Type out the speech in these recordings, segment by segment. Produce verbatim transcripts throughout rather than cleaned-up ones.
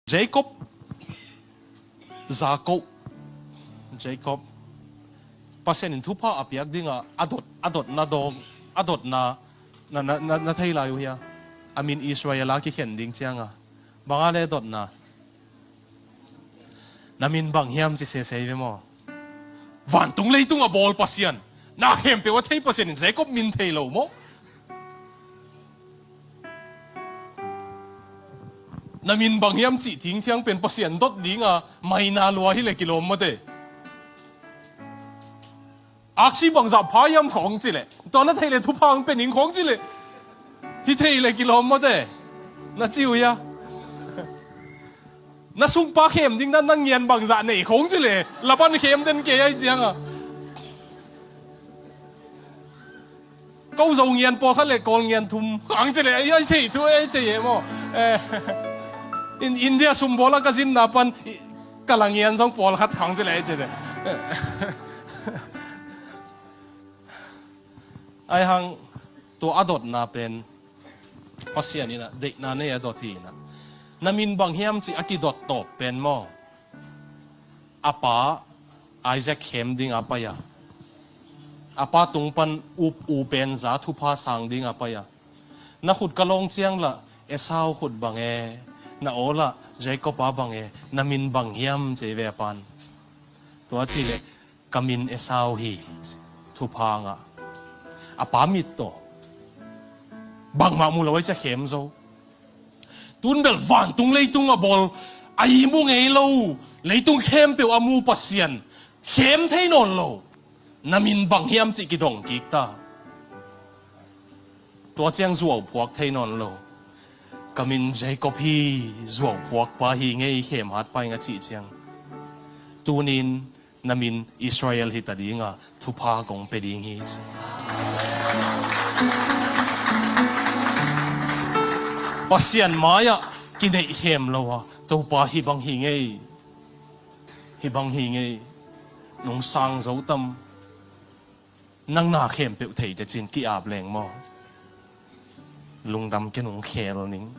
Jacob, Jacob, Jacob, Pasian in thupha a piak dingah a dot, a dotna dawng, a dotna na, na, na, na thei lai uh hia? A min Israel a kikhen ding cianga banga le dotna, na min bang hiam ci sesei ve maw? Vantung leitung a bawl Pasian, na khempeuh a thei Pasian in Jacob min thei lo maw? Na min bang hiam cih thingthiang pen Pasian dot dinga maina lua hileh kilawm mawte. Aksi bangzah pha hiam khawng cileh, tua na theih leh thupha ang pe ning khawng cileh, hi theih leh kilawm mawte. Na ci uh hia? Na sungpa khem ding dan na ngian bangzah nei khawng cileh, Laban khem den kei ai cianga. Ko Zo ngian pawlkhat le Kawl ngian thum khang cileh, ai, ai thei thu, ai thei e maw? Eh, in, India sumbawl a ka zinna pan i, ka la ngian zong pawlkhat khang cileh, ai thei de. Ai hang tua a dotna pen Pasian in a deihna nei a dot hi in a. Na min bang hiam cih a kidot tawp pen maw? A pa Isaac khem dinga pai a, a pa tung pan up u pen za thupha sang dinga pai a, na khut ka lawng ciang lah Esau khut bang e, na aw lah Jacob a bang e, na min bang hiam ci ve a pan. Tua cileh ka min Esau hi, thupha ngah. A pa mit tawh bangmah mu lo ai cia khem zo. Tun bel vantung leitung a bawl, a i mu ngei lo, leitung khempeuh a mu Pasian khem thei nawn lo. Na min bang hiam cih kidong kik ta. Tua ciang zuau phuak thei nawn lo. Ka min Jacob hi, zuau phuak pa hi ngei, khem hat pa hi nga cih ciang, tunin na min Israel hi ta dinga thupha kong pe ding hi. Pasian mai-ah kineih khem lo a, Topa hi bang hi ngei, hi bang hi ngei, nung sang zo tam. Nang na khempeuh thei tecin ki-ap leng maw? Lungdam ken, hong khel ning.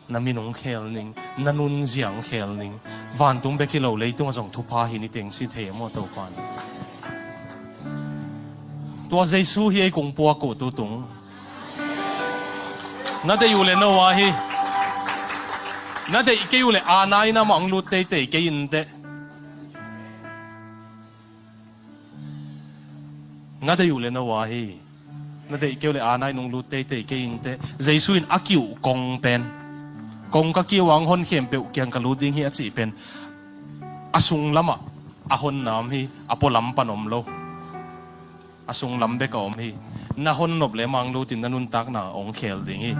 Na min hong khel ning, na nunzia hong khel ning. Vantung bek hi lo, leitung a zong thupha hi ni teng si thei maw Topa in? Tua Jesu hi ei kong puak uh tutung. Na deih uh le no a hi. Na deih kei uh le a nai na mah hong lut teitei kei inteh. Na deih uh le no a hi. Na deih kei uh le a nai nong lut teitei kei inteh. Jesu in a kiuh kong pen, kong ka kiu ang hon khempeuh kiang ka lut ding hi a cih pen, a sunglamah a honna om hi, a pualam pan om lo. A sunglam bek a om hi. Na hon nop le mang lutin na nuntakna hong khel ding hi.